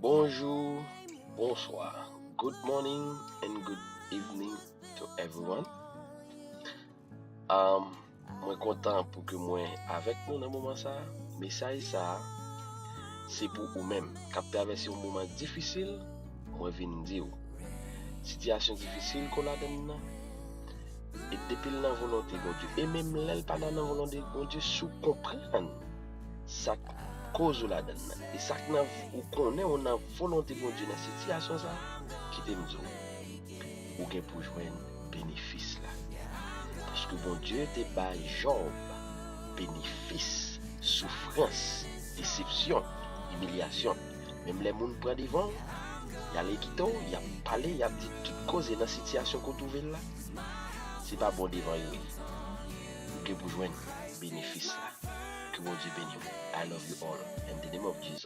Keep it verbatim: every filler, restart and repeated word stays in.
Bonjou, bonswa, good morning and good evening to everyone. Um, mwen kontan pou ke mwen avèk nou nan moman sa. Mesaj sa, se pou ou menm k ap travèse yon moman difisil. Mwen vin di w, sitiyasyon difisil ke w ladann nan, e depi l nan volonte Bondye, e menm lè l pa nan, nan volonte Bondye, si w konprann sa k koz ou ladann nan, e sa k nan, ou konnen ou nan volonte Bondye nan sitiyasyon sa, kite m di w, ou gen pou jwenn benefis la. Paske Bondye te bay Jòb benefis, soufrans, desepsyon, imilyasyon. Menm lè moun pran devan w, y ale kite w, y ap pale, y ap di tout koze nan sitiyasyon ke w twouve l la. Se pa bon devan yo ye. Ou gen pou jwenn benefis la. Ke Bondye beni w. I love you all. In the name of Jesus.